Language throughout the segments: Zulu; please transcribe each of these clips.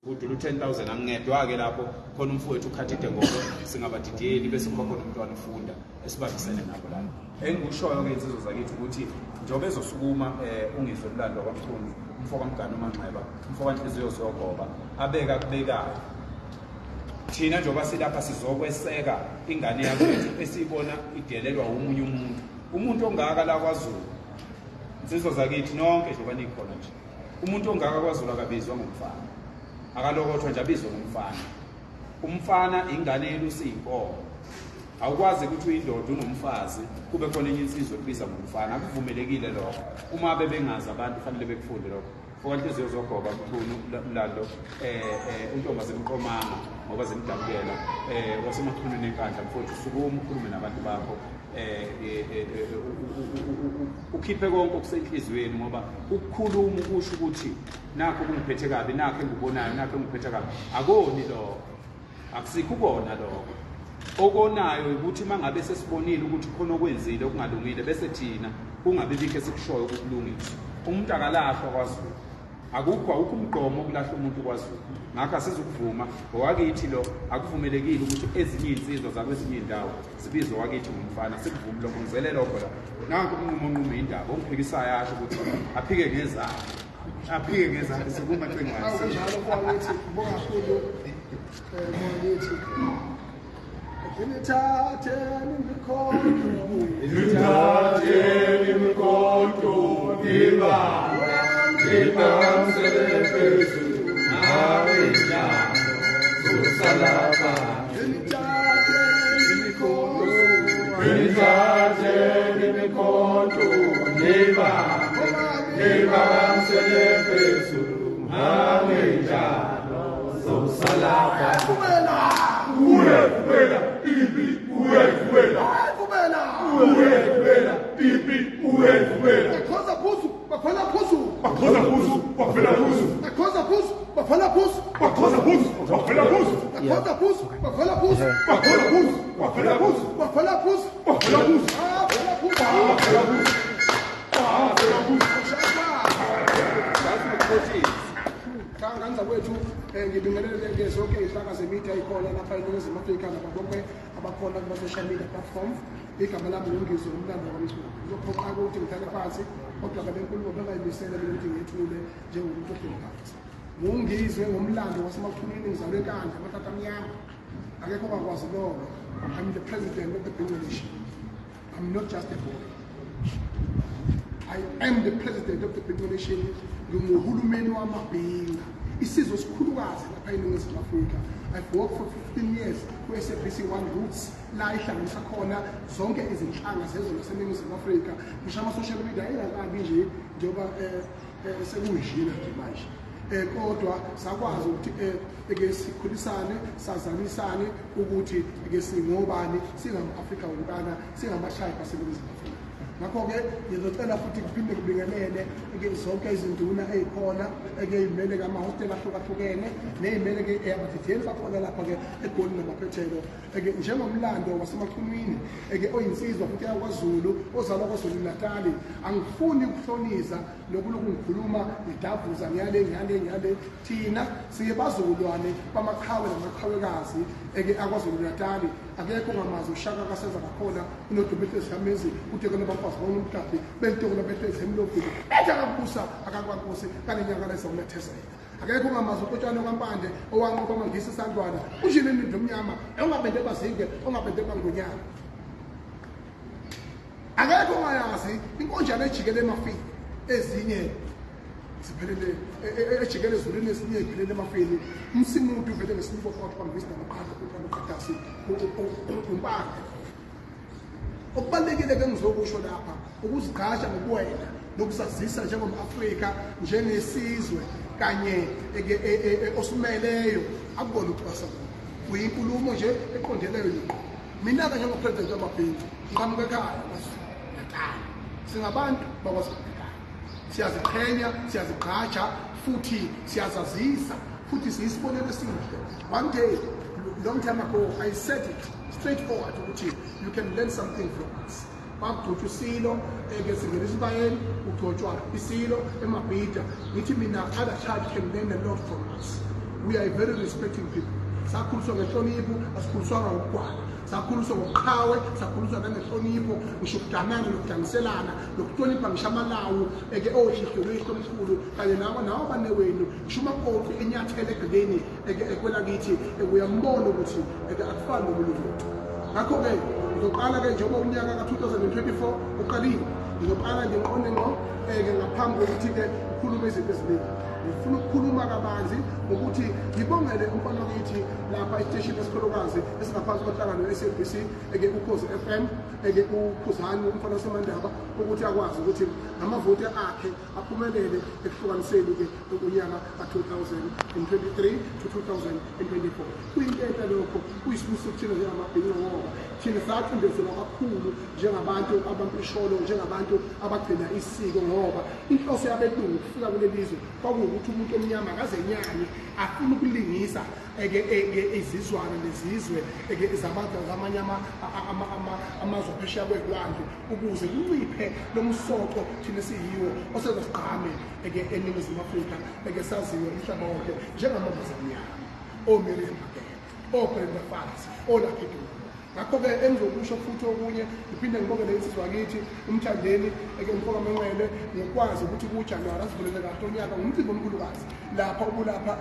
Kudula u-10,000 angingedwa-ke lapho khona umfowethu ukhathide ngoba singabadidiyeli bese kuba khona umntwana ufunda esibambisene nabo lapho. Engikushoyo-ke insizwa zakithi ukuthi njengoba ezosukuma um ungizwe umlando wakwamchunu umfo kamgani umanxeba umfo kanhliziyo ziyogoba abeka akubekayo thina njengoba silapha sizokweseka ingane yakwethu esiyibona idelelwa omunye umuntu umuntu ongaka la kwaZulu insizwa zakithi nonke njengoba nikhona nje umuntu ongaka kwaZulu akabizwa ngomfana akalokothwa nje abizwe ngomfana umfana ingane yelusa iy'nkomo awukwazi ukuthi uyindoda unomfazi kube khona enye insizwa ekubiza ngomfana akuvumelekile lokho uma bebengazi abantu fanele bekufunde lokho fokanhliziyo zogoba mchunu mlando eh untomba zimqomanga ngoba zimdabukela eh wasemachunwini enkandla mfowethu sukuma ukhulume nabantu bakho eh, eh, eh, eh ukhiphe konke okusenhliziyweni ngoba ukukhuluma ukusho ukuthi nakho kungiphethe kabi nakho engikubonayo nakho engiphethe kabi akoni lokho akusikho ukona lokho okonayo ukuthi uma ngabe sesibonile ukuthi khona okwenzile okungalungile bese thina kungabi bikho esikushoyo ukukulungisa umuntu akalahlwa kwaZulu akukho awukho umgqomo okulahla umuntu kwaZulu ngakho asizukuvuma ngowakithi lo akuvumelekile ukuthi ezinye iy'nsizwa zakwezinye iy'ndawo zibizwe wakithi ngumfana sikuvumi lokho ngizele lokho la nanku umnqumo onqume indaba ongiphikisayo asho ukuthi aphike ngezakhe aphike ngezakhe sukuma cingwane kunjalo kwakithi ngibonga kakhulu mwakithi Ngithatheni imikhonto Ngithatheni imikhonto ngibambe ngibamsele phezulu ngawe njalo zosalapha Ngithatheni imikhonto Ngithatheni imikhonto ngibambe ngibamsele phezulu ngawe njalo zosalapha Vumela Uye vumela impi uye vumela Vumela uye vumela impi uye vumela Bakhoza phuzu bakhwela phuzu Bakhoza phuzu bakhwela phuzu Bakhoza phuzu bakhwela phuzu Bakhoza phuzu bakhwela phuzu Bakhoza phuzu bakhwela phuzu Bakhoza phuzu bakhwela phuzu Bakhwela phuzu Bakhwela phuzu Bakhwela phuzu Bakhwela phuzu Bakhwela phuzu Ngathi ukukhothisa Kanganza kwethu ngibingelele ke zonke izinhlaka zemedia ikhona lapha eNingizimu Afrika nabo bonke abakhona kuma social media platforms. Igama lami nguNgizwe umlando wakwamchunu. Ngizophoqa ukuthi ngihlale phansi kodwa ke lenkulumo bengayimisele mina ukuthi ngiyethule njengomuntu ohleli phansi. Ngungizwe ngomlando wasemachunwini ngizalwe enkandla amatata amnyama. Akekho ongakwazi lokho. I'm the president of the Bingo Nation. I'm not just a boy. I am the president of the Bingo Nation. Nginguhulumeni wamabhinga. Isizwe esikhulukazi lapha eNingizimu Afrika. I've worked for 15 years ku-SABC One Roots la ihlanganisa khona zonke izinhlanga zezwe laseNingizimu Afrika. Ngisho ama-social media ayengakabi nje njengoba sekunjena nje manje. Kodwa sakwazi ukuthi eke sikhulisane sazanisane ukuthi eke singobani singama-Afrika wonkana singama-tribe aseNingizimu Afrika. Ngakho-ke ngizocela futhi kuphinde kubingelele ke zonke izinduna ey'khona eke y'mele ke amahostela ahlukahlukene ney'mele ke abadidiyeli bakhona lapha-ke eGoli namaphethelo eke njengomlando wasemachunwini eke oyinsizwa futhi yakwaZulu ozalwa kwaZulu Natali angifuni ukuhloniza nokulokhu ngikhuluma ngidavuza ngiyale ngiyale ngiyale thina siye bazukulwane bamaqhawe namaqhawekazi eke akwaZulu Natali akekho ongamazi ushaka kasenza ngakhona unodume ezihamezi utekela abafazi bona umhlabi bentokela behlezi emlobhini ethi akakubusa akakwankosi kanenyaka lezawunethezela akekho ongamazi utshani okampande owanqoba amangisi isandlwana unjini emindlu omnyama ongabende bazinge ongabende bangonyama akekho ongayazi inkonjane ejikele emafini ezinye ziphelele ejikele ezulwini ezinye ziphelele emafini umsimuntu uvele ngesinuko phakathi kwamvisi namaqanda uqandasi umpande okubalulekile ke ngizokusho lapha ukuzigqaja ngobuwena nokuzazisa njengom-Afrika njengesizwe kanye osimeleyo akubona ukucwasa lokho kuyinkulumo nje eqondeleyo ngqo mina-ke njengopresident wamabhinca ngiqhamuka ekhaya kwaZulu Natal singabantu bakwaZulu Natal siyaziqhenya siyazigqaja futhi siyazazisa futhi siyisibonelo esihle one day long time ago I said it straightforward ukuthi you can learn something from us kwakugcotshwa isilo eke singena esibayeni kugcotshwa isilo emabhida ngithi mina other child can learn a lot from us. We are a very respecting people. Sakhuliswa ngenhlonipho, asikhuliswanga ngokugwala. Sakhuliswa ngobuqhawe, sakhuliswa nangenhlonipho, ngisho ukudanana nokudangiselana nokuhlonipha ngisho amalawu eke oyihlo noyihlo omkhulu kanye nawo nawo banewenu, ngisho umakoti enyathele egcekeni eke ekwelakithi, uyambona ukuthi eke akufani nomunye umuntu. Ngakho-ke ngizoqala-ke njengoba unyaka ka-2024 uqalile, ngizoqala nje ngiqonde ngqo eke ngaphambi kokuthi-ke ngikhulume izinto eziningi. Ngifuna ukukhuluma kabanzi ngokuthi ngibongele umfana wakithi lapha esiteshini esikhulukazi esingaphansi kwenhlangano ye-SABC eke Ukhozi FM eke uKhuzani umfana waseMandaba ukuthi akwazi ukuthi ngamavoti akhe aphumelele ekuhlukaniseni-ke unyaka ka-2023 to 2024. Kuyinto enhle lokho, kuyisibusiso kuthina njengamabhinca ngoba thina sacindezelwa kakhulu njengabantu abampisholo, njengabantu abagcina isiko, ngoba inhloso yabelungu ukufika kuleli zwe kwakuwukuthi umuntu omnyama akazenyanye afuna ukulingisa eke eke izizwana nezizwe eke zabantu zamanye amazwe phesheya kwelwandle ukuze kunciphe lo msoco thina esiyiwo osenza sigqame eke eNingizimu Afrika eke saziwe umhlaba wonke njengamambaza amnyama, oMiriam Makeba, oBrenda Fassie, oLucky Dube. Ngakho-ke engizokusho futhi okunye, ngiphinde ngibongele insizwa kithi uMthandeni eke mfoka Manqele ngokwazi ukuthi kuJanuwari asivulele kahle unyaka ngumcimbi omkhulukazi lapha ubulapha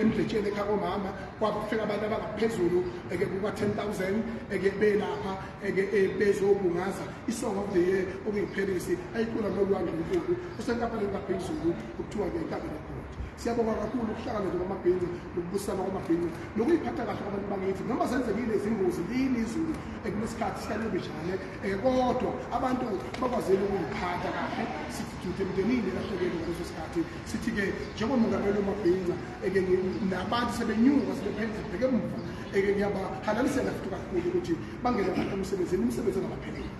eMdletsheni ekhaya komama, kwafika abantu abangaphezulu eke kuka-10,000 eke belapha eke bezobungaza i-Song of the Year okuyiphelisi ayicula nolwandle Ntuli osenkampanini kaBhekuzulu okuthiwa-ke iKabi Record. Siyabonga kakhulu ukuhlangana nje kwamabhinci nokubusana kwamabhinci nokuyiphatha kahle kwabantu bakithi, noma zenzekile izingozi lini izulu ekunesikhathi sikancibijane, kodwa abantu bakwazile ukuyiphatha kahle. Sithi dude emndenini elahlekile ngaleso sikhathi. Sithi-ke njengomongameli wamabhinca eke nabantu sebenyuka sebephendla bheke emuva, eke ngiyabahalalisela futhi kakhulu ukuthi bangene kahle emsebenzini, imisebenzi engabapheleli.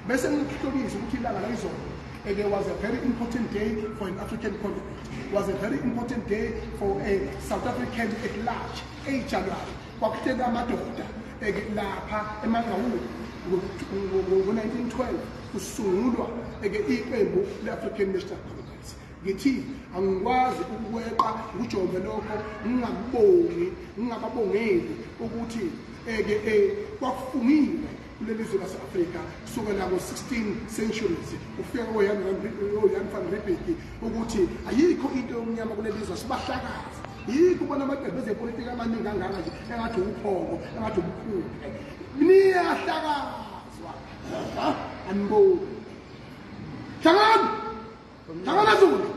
Bese ngikuhlobisa ukuthi ilanga layizolo eke was a very important day for an African continent, was a very important day for a South African at large. EJanuary kwakuhleli amadoda eke lapha eMangaung ngo-1912 kusungulwa eke iqembu le-African National Congress. Ngithi angikwazi ukweqa ngujove lokho ngingakubongi, ngingababongeli ukuthi eke kwakufungiwe kuleli zwe lase-Afrika kusukela ngo-16 centuries ufika koYan van Riebeeck ukuthi ayikho into yomnyama kuleli zwe, sibahlakaze. Yikho ubona amaqembu ezepolitiki amaningi kangaka nje engathi uphoko, engathi ubukhuphe, niyahlakazwa. Aniboni hlangana hlangana Zulu,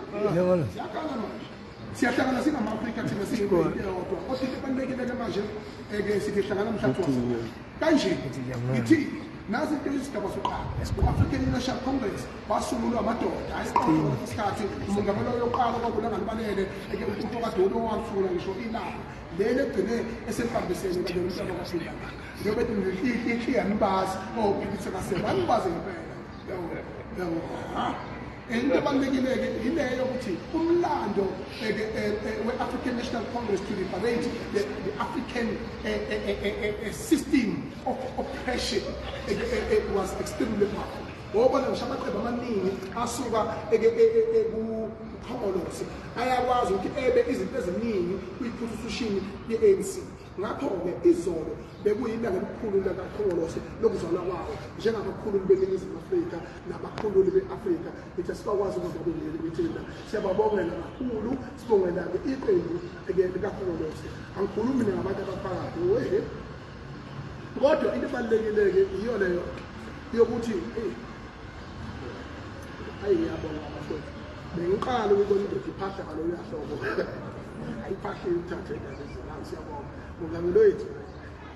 siyakhala manje, siyahlangana singama-Afrika thina siyinto eyodwa. Kodwa into ebalulekile-ke manje eke sithi hlangana mhlathi wasa kanje, ngithi nazi into isigaba sokuqala u-African National Congress wasungulwa amadoda ayiqoqa isikhathi umongameli oyoqala kwakulanganibalele eke umfokadolo owasungula ngisho ilanga leli egcine eselibambisene kanye nomntwana kwaFika njengoba ethi inhliya nibazi ophikisa kasebe anibazi ngempela. Yabo, into ebalulekile-ke yileyo yokuthi umlando we-African National Congress to liberate the African system of oppression was extremely powerful. Wobona ngisho amaqembu amaningi asuka kuKhongolose ayakwazi ukuthi ebe izinto eziningi kwi-constitution ye-ANC. Ngakho-ke izolo bekuyilanga elikhulu likaKhongolose lokuzalwa kwawo njengabakhululi beNingizimu Afrika nabakhululi be-Afrika. Ngithi asibakwazi ukungababongeli kithina, siyababongela kakhulu, sibongela-ke iqembu-ke likaKhongolose. Angikhulumi ngabantu abaphakathi wehe, kodwa into ebalulekile-ke yiyo leyo yokuthi eyi ayi ngiyabonga abafowethu, bengiqala ukubona indoda iphahla ngaloya hlobo, ayiphahlile ukuthatha indaba ezilanga. Siyabonga mongameli wethu,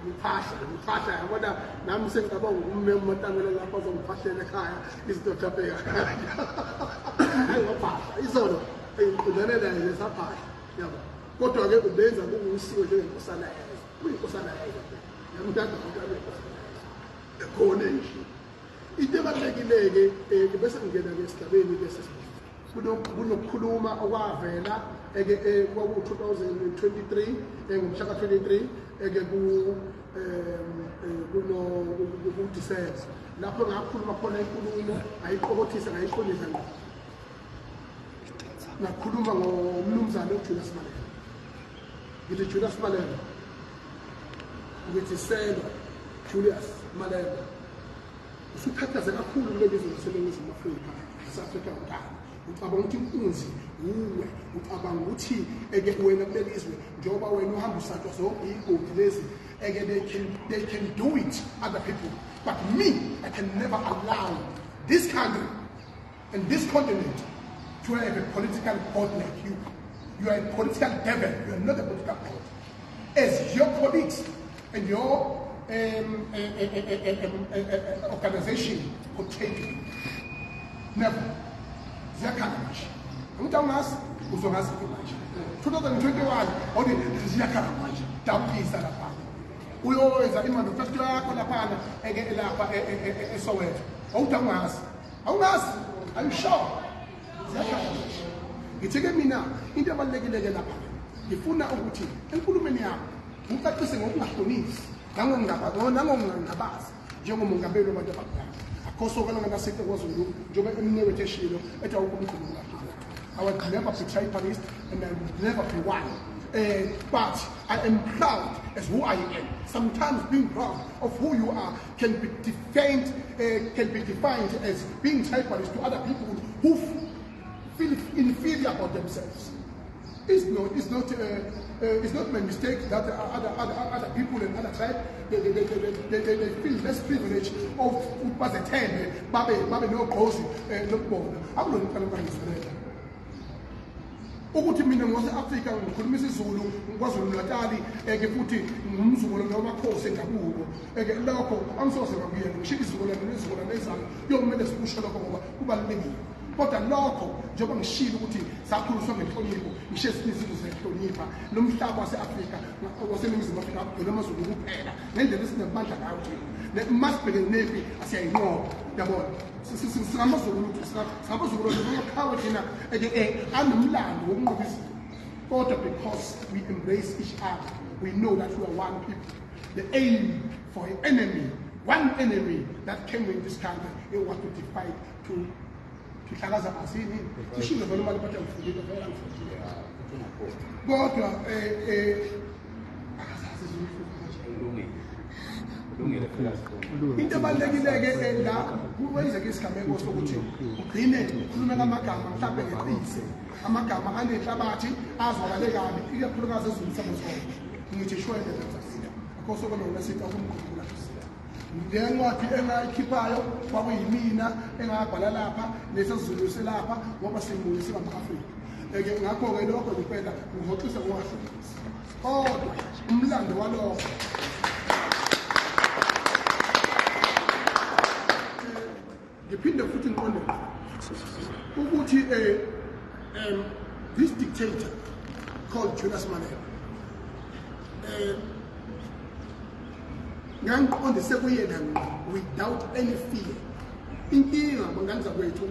niphahla niphahla, yabona nami sengicabanga ukumema uMatamela lapho azongiphahlela ekhaya izinto mhlawumbe hayi waphahla izolo engiqondanela nje saphahla yabo. Kodwa-ke ubenza kungusiko njengenkosana yezwe, uyinkosana yezwe yamthatha umuntu abe inkosana yezwe ekhona nje. Into ebalulekile-ke bese ngingena-ke esigabeni-ke sesibili, kunokukhuluma okwavela eke kwaku-2023 ngomhla ka-23 eke kuno ku-December lapho ngakhuluma khona inkulumo ngayiqokothisa ngayiqondisa ngqo, ngakhuluma ngomnumzane uJulius Malema. Ngithi Julius Malema, ngithi Selo Julius Malema, usukhathaze kakhulu kuleli zwe laseNingizimu Afrika, South-Africa yonkana. Ucabanga ukuthi inkunzi wuwe, ucabanga ukuthi eke wena kuleli zwe njengoba wena uhamba usatshwa zonke iy'godi lezi, eke they can do it other people, but me, I can never allow this country and this continent to have a political god like you. You are a political devil. You are not a political god. As your colleagues and your organization portray to you. Never. Ziyakhala manje. Angithi awungazi, uzongazi ke manje. 2021 awuthi ziyakhala manje. Dabukisa lapha. Uyowenza imanifesto yakho laphana eke lapha eSoweto. Awuthi awungazi. Awungazi. Are you sure? Ziyakhala manje. Ngithi-ke mina into ebalulekile-ke lapha, ngifuna ukuthi enkulumeni yami ngicacise ngokungahlonisi nangokungangabazi njengomongameli wabantu abamnyama. Akho sokana nganasiqe kwaZulu, njengoba emnewethu eshilo ethi awukho umgqumo kahle. I would never be tribalist and I would never be one. But I am proud as who I am. Sometimes being proud of who you are can be defined as being tribalist to other people who feel inferior about themselves. It's not my mistake that other people and other tribe they feel less privilege of ukuthi bazethembe, babe nogqozi lokubona. Akulona icala ngizwelela ukuthi mina ngose-Afrika, ngikhuluma isiZulu, ngikwaZulu Natali, eke futhi ngumzukulu nomakhosi endabuko. Eke lokho angisoze ngakuyeka, ngisho izizukulwane nezizukulwane ezayo kuyomele sikusho lokho ngoba kubalulekile. Kodwa lokho, njengoba ngishilo ukuthi sakhuliswa ngenhlonipho, ngisho ezinye izinto ziyahlonipha. Lo mhlaba wase-Afrika, waseNingizimu Afrika, akugcwele amaZulu kuphela ngendlela esinamandla ngayo thina. Masibhekene nempi, asiyayinqoba, yabona. Singamazulu, singabazukulu bamaqhawe thina, eke anomlando wokunqoba izinto. Kodwa because we embrace each other, we know that we are one people. The aim for an enemy, one enemy that came in this country, it was to divide, to hlakaza asini ishilo vele imali, bathi angifundile vele, angifundile, kodwa akazazi izinto manje. Kulungile. Kulungile, Fikazi. Into ebalulekile-ke la, kwenzeka isigameko sokuthi ugcine ukhulume ngamagama mhlawumbe ngeqise amagama anenhlabathi azwakale kabi, ikakhulukazi ezulu sabozona. Ngithi shwele lenza akho sokolona sithi akumkhumbula. Le ncwadi engayikhiphayo kwakuyimina engabhala lapha nesizulu selapha ngoba simunye singama-Afrika. Eke ngakho-ke lokho ngempela ngihoxisa ngokungahlonisi, kodwa umlando walokho ngiphinde futhi ngiqonde ukuthi this dictator called Julius Malema, ngangiqondise kuyena ngqo without any fear. Inkinga, bangani zakwethu,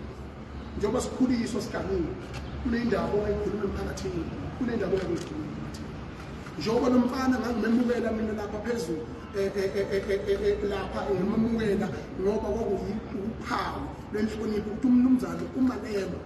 njengoba sikhuliswa siganile, kule ndawo ongayikhuluma emphakathini, kule ndawo ongayikhuluma emphakathini, njengoba lo mfana ngangimemukela mina lapha phezulu, lapha ngimemukela ngoba kwakuyuphawu lwenhlonipho ukuthi umnumzane uMalema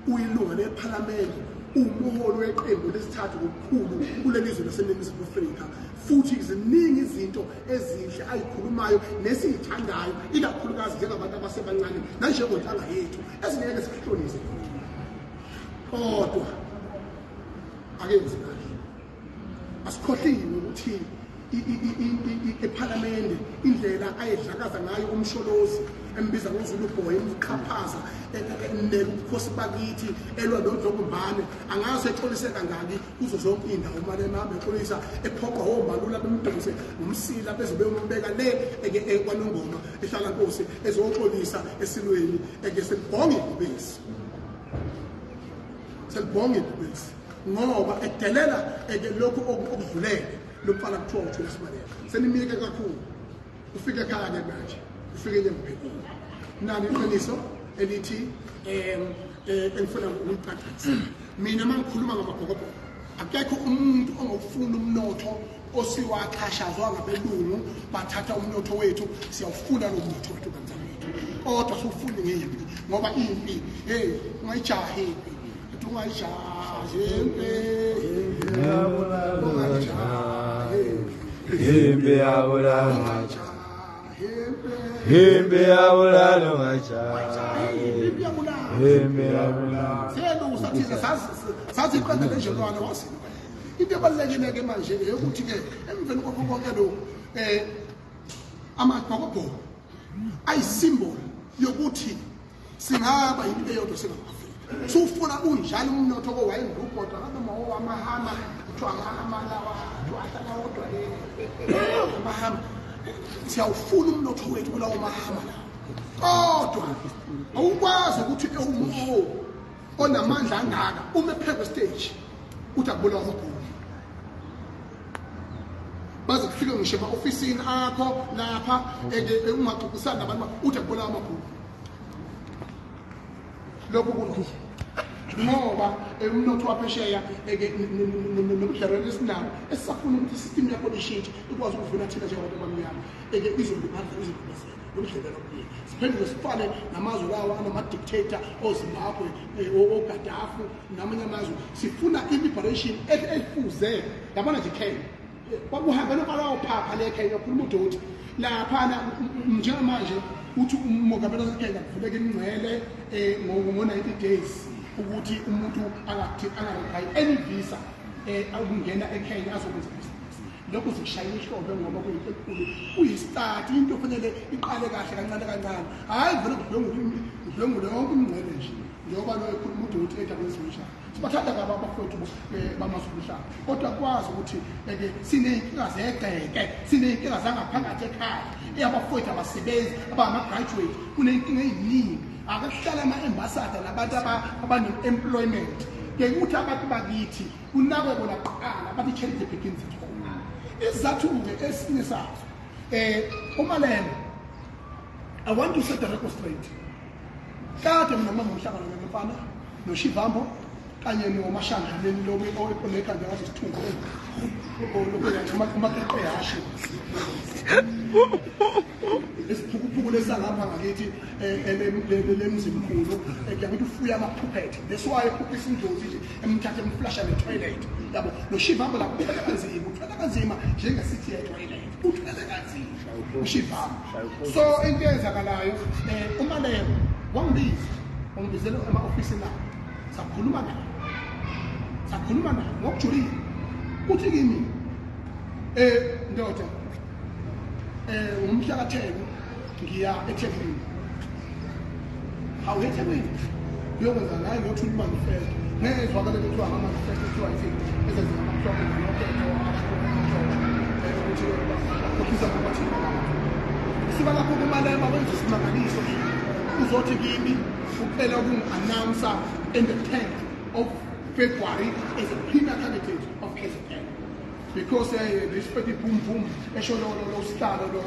uyilunga lephalamende, uwumholi weqembu lesithathu ngobukhulu kuleli zwe laseNingizimu Afrika, futhi ziningi izinto ezinhle ayikhulumayo nesiyithandayo, ikakhulukazi njengabantu abasebancane nanjengontanga yethu, ezingeke sikuhlonise. Kodwa akenzi kahle. Asikhohliwe ukuthi ephalamende indlela ayedlakaza ngayo uMsholozi, embiza ngoZulu boy, emqhaphaza, emneka ubukhosi bakithi, elwa noDlokombane, angaze exolise kangaki kuzo zonke iy'ndawo. Malema ahambe exolisa, ephoqwa omalula bemdonse ngomsila beze beyombeka le eke kwaNongoma ehlala nkosi, ezoxolisa esilweni. Eke selibhonge ibhubesi, selibhonge ibhubesi ngoba edelela eke lokhu okudlulele. Lo mfana kuthiwa uJulius Malema senimike kakhulu. Ufike ekhaya-ke manje, ufike nyangiphelile. Nani iqiniso elithi engifuna ukulicacisa mina uma ngikhuluma ngamabhokobhoko, akekho umuntu ongawufuna umnotho osiwaxhashazwa ngabelungu, bathatha umnotho wethu. Siyawufuna lo mnotho wethu kanzawethu, kodwa siwufuni ngempi, ngoba impi, hey, ungayijahi impi. Uthi ungayijahi impi, ungayijahi. Impi yabulala ungajahi. Impi yabulala ungajahi. Impi yabulala. Impi yabulala. Selusa thina sazi iqanda lenjelwane wasini. Into ebalulekile-ke manje eyokuthi-ke emveni kwakho konke lokhu amabhokobhoko ayisimboli yokuthi singaba yinto eyodwa singama-Afrika. Sufuna unjalo umnotho kowayengubhodwa ngabe mawowamahama kuthiwa amahama lawa kuthiwa ahlala wodwa le amahama. Siyawufuna umnotho wethu kulawo mahama lawo, kodwa awukwazi ukuthi umo onamandla angaka ume phezu stage uthi akubulawa amabhulu, baze kufike ngisho ema-ofisini akho lapha ungaxoxisani nabantu uthi akubulawa amabhulu. Lokhu kulokhu ngoba umnotho waphesheya nobudlelwane esinabo esisafuna ukuthi isystem yakho ishintshe ikwazi ukuvuna thina njengabantu abamnyama izoliphandla izolibezela nobudlelwane obuningi siphenduke sifane namazwe lawa anama-dictator oZimbabwe, oGaddafi namanye amazwe. Sifuna i-liberation efuze yabona nje Kenya kwakuhambe nokalawophapha le Kenya khuluma udoti laphana njengamanje uthi umongameli waseKenya kuvuleka imingcele ngo-90 days ukuthi umuntu angarequire any visa ukungena eKenya azokwenza ibhizinisi. Lokhu zikushayela ihlombe ngoba kuyinto enkulu, kuyistart, into ofanele iqale kahle kancane kancane, hhayi vele kudlwengule yonke imingcele nje njengoba lo ekhuluma udoti endaweni ezinjalo. Sibathanda kabi abafowethu bamazwe omhlaba, kodwa kwazi ukuthi ke siney'nkinga zegceke, siney'nkinga zangaphakathi ekhaya, abafowethu abasebenzi abangama-graduate kuney'nkinga ey'ningi. Ake kuhlale ama-ambassador nabantu abane-employment ke ukuthi abantu bakithi kunakwe bona kuqala, bathi charity begins at home. Isizathu-ke esinye sazo uMalema, I want to set the record straight. Kade mina ngibamba umhlangano ngemfana noShivambo kanye noMashanganeni lo onekhanda ngathi isithungu umakeqe yasho isiphukuphuku lesangapha ngakithi lemzimkhulu ngiyakuthi ufuya amaphuphethe, that's why ephuphisa indlozi nje emthathe emflasha ne-toilet yabo. Lo Shivambo lapho uthwele kanzima, uthwele kanzima njengesithi ye-toilet, uthwele kanzima uShivambo. So into eyenzakalayo uMalema wangibiza, wangibizela ema-ofisini abo, sakhuluma naye, sakhuluma naye ngokujulile. Uthi kimi ndoda ngomhla ka-10 ngiya eThekwini. Hawu, eThekwini uyokwenza naye ngiyothula imanifesto. Ngezwakale kuthiwa ama-manifesto kuthiwa izinto ezenziwa amhlophe nokhetho ukuthi bakhohlisa ngobathini abantu. Suka lapho kuMalema wenza isimangaliso, uzothi kimi ucela ukungi-announce in the 10th of February as a premier candidate of KZN because this petty boom boom esho lo sihlalo lo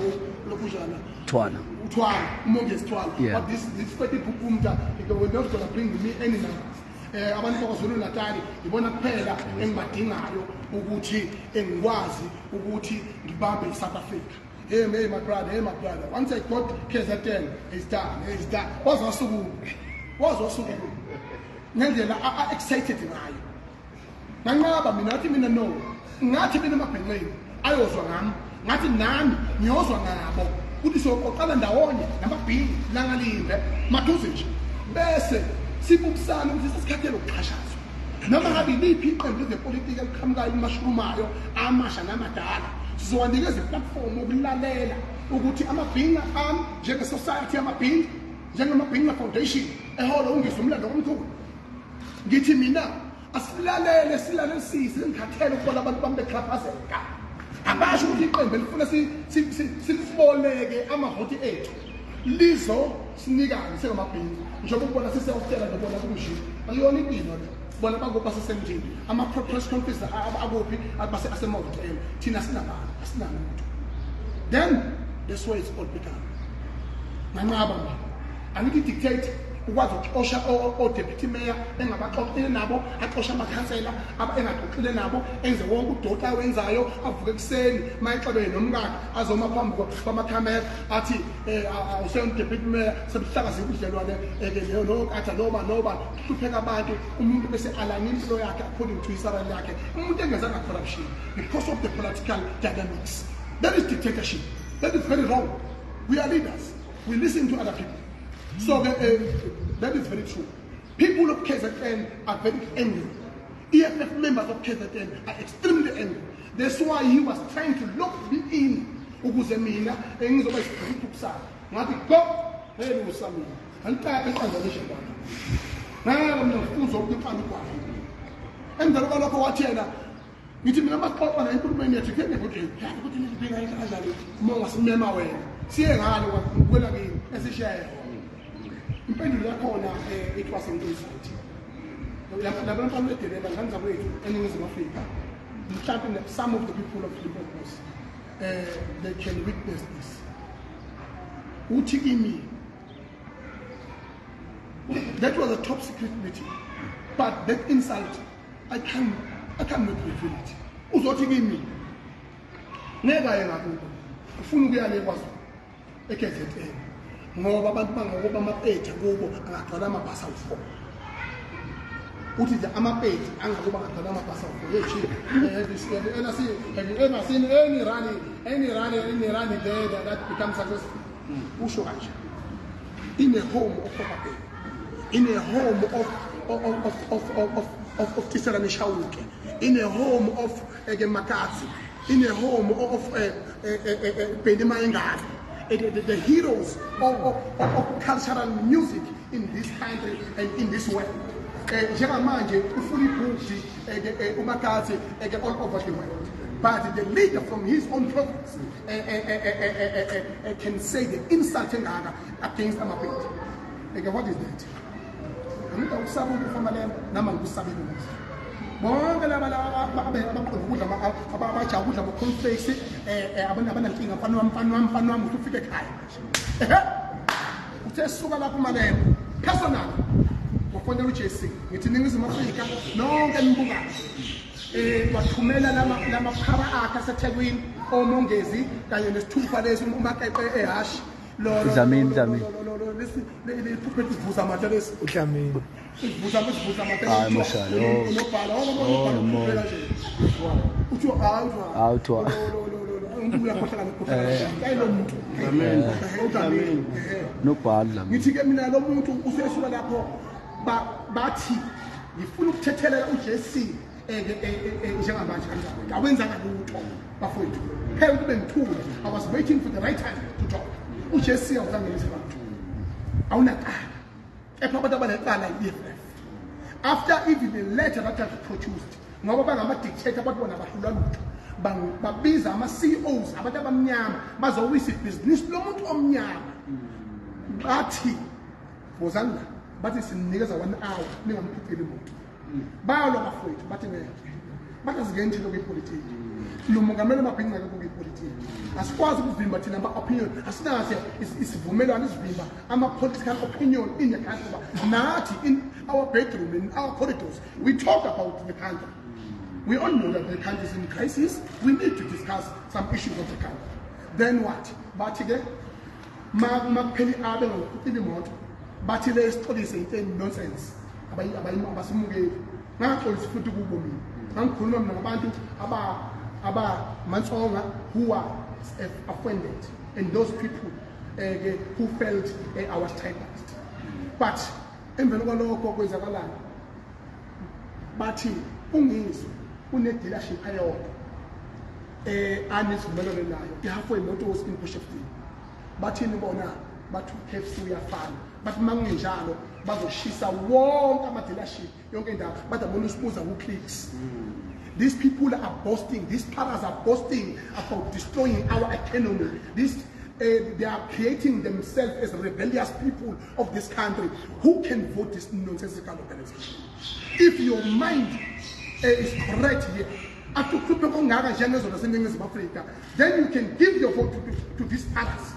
lokujana Thwala. Uthwala uMongezi Thwala. Yeah. But this petty boom boom ta it will not gonna bring me any numbers. Abantu bakwaZulu Natal ibona kuphela engibadingayo ukuthi engikwazi ukuthi ngibambe iSouth Africa. Hey, hey my brother, hey my brother, once I got KZN it's done, it's done. Wazwasukuma, wazwasukuma ngendlela excited ngayo. Nganqaba mina, ngathi mina no, ngathi mina emabhenqeni ayozwa ngami, ngathi nami ngiyozwa ngabo ukuthi siyoqoqana ndawonye namabhili langalimbe maduze nje bese sibukisana ukuthi sesikhathele ukuxhashazwa noma ngabe iliphi iqembu lezepolitiki eliqhamukayo emashurumayo amasha namadala. Sizowanikeza iplatform yokulalela ukuthi amabhinqa ami njenge-society yamabhinqa, njengamabhinqa foundation eholo uNgizwe umlando omkhulu, ngithi mina asilalele, silalelisise. Ngikhathele ukubona abantu bami bechaphazeka abasho ukuthi iqembu elifuna siliboleke amavoti ethu lizo sinikane singamabhinqa njengoba ukubona sisehostela nobona kunje akuyona impilo le. Bona bakuphi? Basesemjini ama-press conference akuphi asemahhotela, thina sinabantu asinalutho. Then that's where it's all begun. Nganqaba mina, angithi dictate ukwazi ukuxosha o-deputy mayor engabaxoxile nabo, axoshe amakhansela engaxoxile nabo, enze wonke udoti awenzayo, avuke ekuseni uma exabene nomkakhe azoma phambi kwamakhamera athi awuseyona deputy mayor, sebuhlakaze ubudlelwane ke leyo nokatha noba noba kuhlupheka abantu. Umuntu bese align impilo yakhe according to isalary yakhe, umuntu engenzanga corruption because of the political dynamics. That is dictatorship. That is very wrong. We are leaders. We listen to other people. So that is very true. People of KZN are very angry. EFF members of KZN are extremely angry. That's why he was trying to lock me in ukuze mina engizoba isiphukuphuku sakhe. Ngathi go, hey usamina. Angiqaphe inqandanishe abantu. Ngeke mina ngifunze ukuqala ugwayi. Emva kwalokho wathi yena, ngithi mina masixoxa naye enkulumeni yethu ke ngekuthi yazi ukuthi nibheka into kanjani uma ungasimema wena siye ngale kwela kini esishehe. Impendulo yakhona it was an insult. Laba bantu bedelela ngane zakwethu eNingizimu Afrika, mhlawumbe some of the people of Limpopo, they can witness this. Uthi kimi that was a top secret meeting, but that insult I cannot reveal it. Uzothi kimi ngeke aye ngakubo, ufuna ukuya le kwaZulu eKZN ngoba abantu bangokuba amapedi kubo angagcwala amabhasi awu-4. Uthi nje amapedi angakuba angagcwala amabhasi awu-4. Hey chief, have you ever seen any rally there that becomes successful? Usho kanje in a home of Copper, in a home of Tselane Chauke, in a home of Makatsi, in a home of Benny Mayengani, the heroes of cultural music in this country and in this world. Njengamanje ufuna ibhuti uMakatsi all over the world. But the leader from his own province can say the insult engaka against amaPedi. What is that? Angida ukusaba ukufa Malema noma ngikusabela ukufa. Bonke laba laba abaqonda ukudla, abajaha ukudla ama-cornflakes, abanankinga, mfana wami, mfana wami, mfana wami, usufika ekhaya manje. Ehe. Uthe suka lapho Malema personal wafonela uJC, ngithi Ningizimu Afrika nonke nibukayo, wathumela lama phara akhe aseThekwini, omongezi kanye nesithupha lesi uMakeqe ehashi lo Dlamini, Dlamini. Lesi liphuphe livuza amata lesi. UDlamini. Isivuza amata. Hayi, Mashalo. Unobhala. Oh, nomoya. Uthi hayi, uthi Hayi, uthiwa. Umuntu uyakhohlakala, ukhohlakala hayi lo muntu. Amen. Udlamini. Nobhala Dlamini. Ngithi ke mina lo muntu usesuka lapho bathi ngifuna ukuthethelela uJC njengamanje kanjalo awenzanga lutho bafowethu, phela kube ngithule. I was waiting for the right time to talk. uJC awuzange bantu awunacala, kepha abantu abanecala i-EFF after even the letter that was produced ngoba bangama-dictator, abantu bona bahlulwa lutho. Babiza ama-CEOs abantu abamnyama bazowisa ibhizinisi lomuntu omnyama. Bathi wozani la, bathi sinikeza one hour ningamphuceli imoto. Balwa bafowethu, bathi ngeke, bathi asingeni thina kwipolitiki, lo mongameli amabhinqa akekho kwipolitiki, asikwazi ukuvimba thina ama-opinion, asinaso isivumelwano isivimba ama-political opinion in the country ngoba nathi in our bedroom, in our corridors, we talk about the country. We all know that the country is in crisis. We need to discuss some issues of the country. Then what? Bathi ke ma makuphela abe ngokuphucile imoto, bathi le sixolise into nonsense, abasimukeli. Ngaxolisi futhi kubo mina ngangikhuluma mina ngabantu aba Matsonga who are offended and those people who felt I was tribalist. But emveni kwalokho kwenzakalani? Bathi uNgizwe une-dealership eyodwa anesivumelwano nayo, i-Halfway Motors in Potchefstroom. Bathini bona? Bathi u-KFC uyafana. Bathi uma kungenjalo bazoshisa wonke ama-dealership yonke indawo. Bathi abona usibuza ku-Clicks. These people are boasting, these paras are boasting about destroying our economy. They are creating themselves as rebellious people of this country. Who can vote this nonsensical organization? If your mind is correct here, after ukuhlupheka okungaka njengezolo seNingizimu Afrika, then you can give your vote to these others.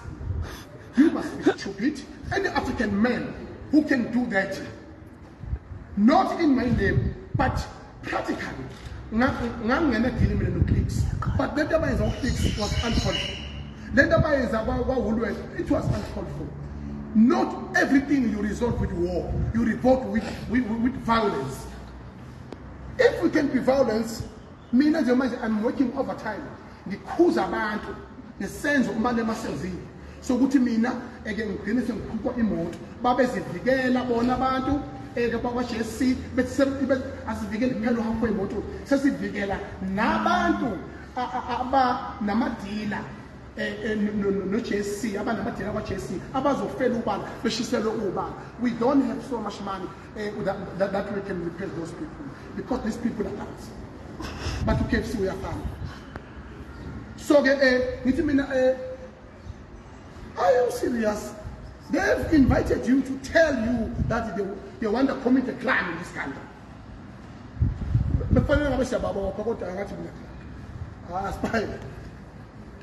You must be stupid. Any African man who can do that, not in my name, but practically. Ngangena deal mina no-Clicks, but lento abayenza u-Clicks was uncalled for. Lento abayenza kwa-Woolworth, it was uncalled for. Not everything you resolve with war, you revolt with violence. If we can be violence, mina nje manje I'm working overtime ngikhuza abantu. Ngesenzo uMalema asenzile sokuthi mina eke ngigcine sengiphucwa imoto, babezivikela bona abantu eke bakwa-JSC, bethi asivikeli kuphela uhambo imoto, sesivikela nabantu abanamadila no-JSC, abanamadila kwa-JSC abazofela ubala, beshiselwe ubala. We don't have so much money that we can repay those people, because these people are guns. But u-KFC uyafana. So ke ngithi mina, are you serious? They've invited you to tell you that they want to commit a crime in this country. Befanele ngabe siyababopha, kodwa ngathi mina, ah, asibayeke,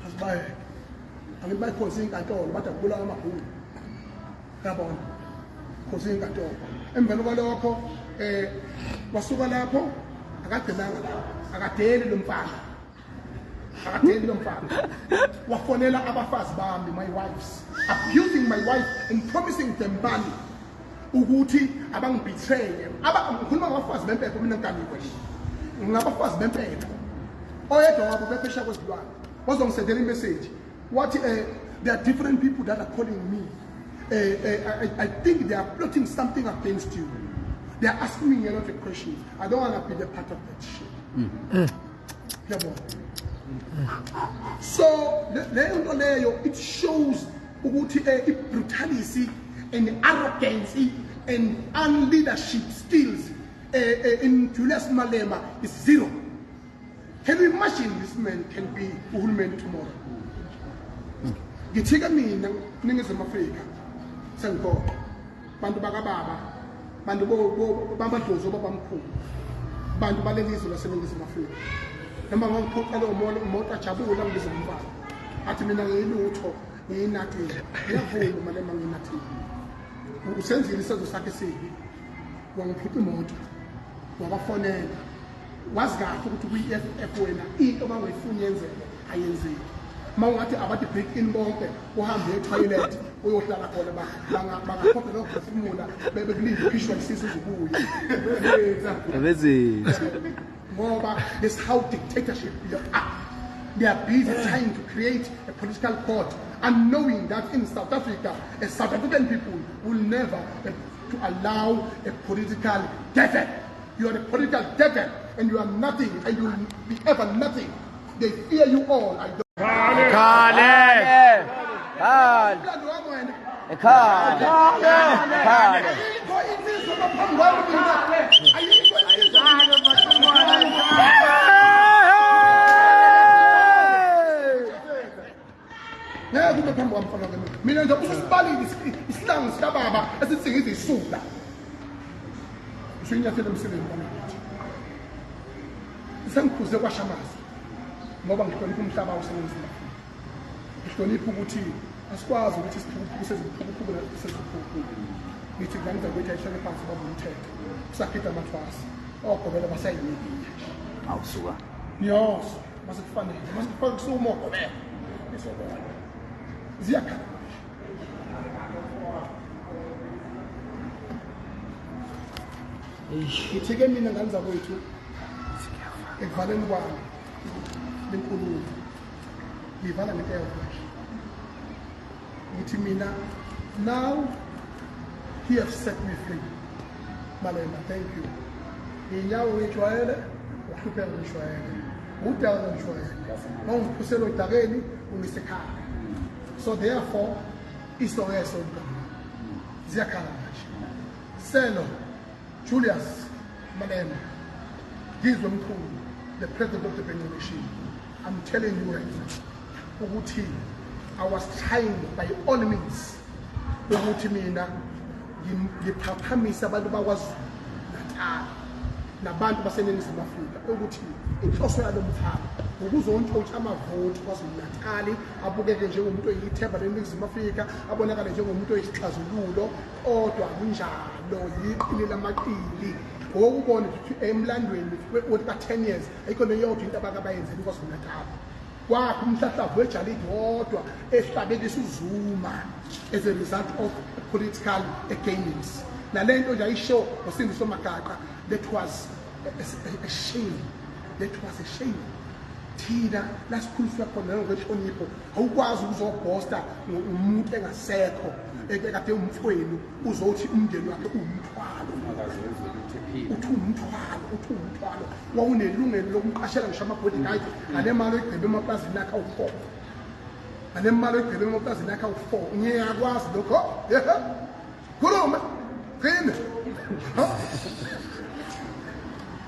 asibayeke. Angithi bayikhonsa inkantolo, bathi akubulawa amabhunu, yabona, khonsa inkantolo. Emveni kwalokho wasuka lapho, akagcinanga lapho, akadeli lo mfana, akadeli lo mfana. Wafonela abafazi bami, my wives, abusing my wife and promising them money ukuthi abangibetray. Aba ngikhuluma ngabafazi bempepho mina, ngiganiwe ngabafazi bempepho. Oyedwa wabo bephesha kwezilwane wazongisendela imessage, wathi there are different people that are calling me. I think they are plotting something against you. They are asking me a lot of questions. I don't want to be the part of that shit. Yabona, so leyo nto leyo, it shows ukuthi i-brutality and arrogance and unleadership skills in Julius Malema is zero. Can you imagine this man can be uhulumeni tomorrow? Ngithi-ke mina, Ningizimu Afrika, sengigoqa bantu bakababa, bantu bamadlozi obabamkhulu, bantu balelizwe laseNingizimu Afrika, noma ngangiphuca leyo moto, ajabula ngibiza umfana, athi mina ngiyilutho, ngiyinathile. Ngiyavuma, Malema, ngiyinathile. Usenzile isenzo sakhe sibi, wangiphuca imoto, wabafonela. Wazi kahle ukuthi kwi-EFF wena into bangayifuni yenzeke ayenzeki. Uma ungathi abathi break in bonke, uhambe etoilet uyohlala khona, bangakhophe lokuphefumula, bekulinde ukhishwa isisu uzubuye. Abezethu. Ngoba this how dictatorship are. They are busy trying to create a political court and knowing that in South Africa, a South African people will never to allow a political devil. You are a political devil and you are nothing and you will be ever nothing. They fear you all. I don't. Khale. Khale. Umlando wami wena. Ekhale. Khale. Ayikho insizwa ngaphambi kwami mina. Ayikho insizwa ngaphambi kwami. Ngeke ube phambi kwami, mfana wami. Mina nje ususibalile isihlangu sikababa esithi ngizisula. Usunyathela emseleni kwami. Sengikhuze kwashamazi ngoba ngihlonipha umhlaba waseNingizimu Afrika. Ngihlonipha ukuthi asikwazi ukuthi isiphukuphuku seziphukuphuku seziphukuphuku. Ngithi ngane zakwethu ayihlale phansi, baba umthetho. Kusagida amathwasa. Ogobela basayinikile. Awusuka. Niyoso mase kufanele mase kufake kusuma ogobela. Nizobona. Ziyakhala manje. Ngithi-ke mina, ngane zakwethu, ekuvaleni kwami lenkulumo, ngiyivala ngento eyodwa nje. Ngithi mina, now he have set me free. Malema, thank you. Iy'nyawo ngijwayele ukuhlupheka, ngijwayele udaka, ngijwayele ma ungiphusela odakeni, ungisekhaya. So therefore iso ngeso, mntwana, ziyakhala manje. Selo Julius Malema, Ngizwe Mchunu, the president of the Bhinca Nation, I'm telling you right now ukuthi I was trying by all means ukuthi mina ngiphaphamise abantu bakwaZulu Natal nabantu baseNingizimu Afrika ukuthi inhloso yalo mfana ukuzontshontsha amavoti KwaZulu Natal, abukeke njengomuntu oyithemba leNingizimu Afrika, abonakale njengomuntu oyisixazululo, kodwa kunjalo, yiqili lamaqili. Ngokubona ukuthi emlandweni ka-10 years ayikho neyodwa into abake abayenzela iKwaZulu Natal. Kwakho umhlahlavu wejalidi wodwa ehlabelisa uZuma as a result of political gainings. Nale nto nje ayisho ngoSindiso Magaqa, that was a shame, that was a shame. Thina la sikhuliswa khona ngokwenhlonipho, awukwazi ukuzobhosta umuntu engasekho ekade umfowenu, uzothi umndeni wakhe uwumthwalo. Uthi uwumthwalo, uthi uwumthwalo. Wawunelungelo lokumqashela ngisho ama-bodyguard ngale mali oyigqibe emaplazini akhe awu-4, ngale mali oyigqibe emaplazini akhe awu-4. Ngiyakwazi lokho. Yehe, khulume qine.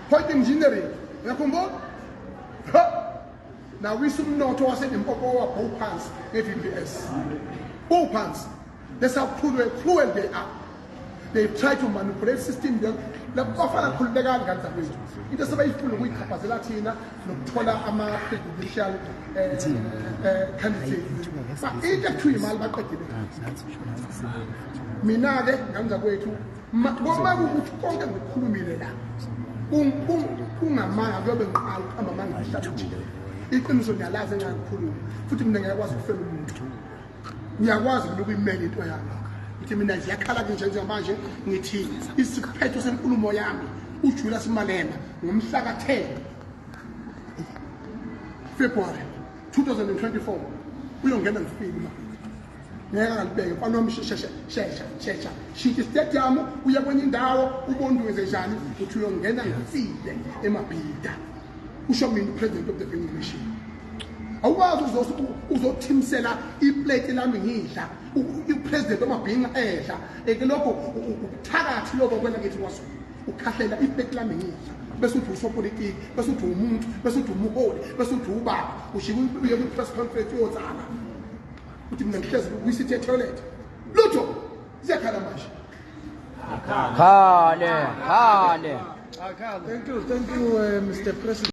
Point Engineering, uyakhumbula? Nawisa umnotho waseLimpopo wabho phansi nge-VBS, uphansi. That's how cruel they are. They try to manipulate system. Bafana, khululekani ngane zakwethu. Into esebayifuna ukuyichaphazela thina nokuthola ama-presidential candidate, into ekuthiwa imali baqedile. Mina-ke, ngane zakwethu, koma kukuthi konke ngikukhulumile la kungamanga, kuyobe ngiqala ukuqamba amanga emhlabeni. Iqiniso ngiyalazi engakukhuluma, futhi mina ngiyakwazi ukufela umuntu, ngiyakwazi mina ukuyimela into yami. Ngithi mina ziyakhala ke nje njengamanje, ngithi isiphetho senkulumo yami, uJulius Malema ngomhla ka-10 February 2024 uyongena ngifile. Ngeke angalibeke, mfana wami. Shesha, shesha, shesha, shintsha istadium, uye kwenye indawo, ubone wenze njani. Uthi uyongena ngifile eMabhida, usho mina, president of the Bhinca Nation. Awukwazi uzothimisela iplate lami ngidla, upresident wamabhinca edla eke. Lokho ubuthakathi lokho kwena kithi kwaZulu. Ukhahlela iplate lami ngidla, bese uthi usopolitiki, bese uthi umuntu, bese uthi umuholi, bese uthi ubaba. Ushike uye kwi-press conference, uyotsala uthi mina ngihlezi kwi-city toilet. Lutho, ziyakhala manje. Khale, khale. Thank you, Mr. President.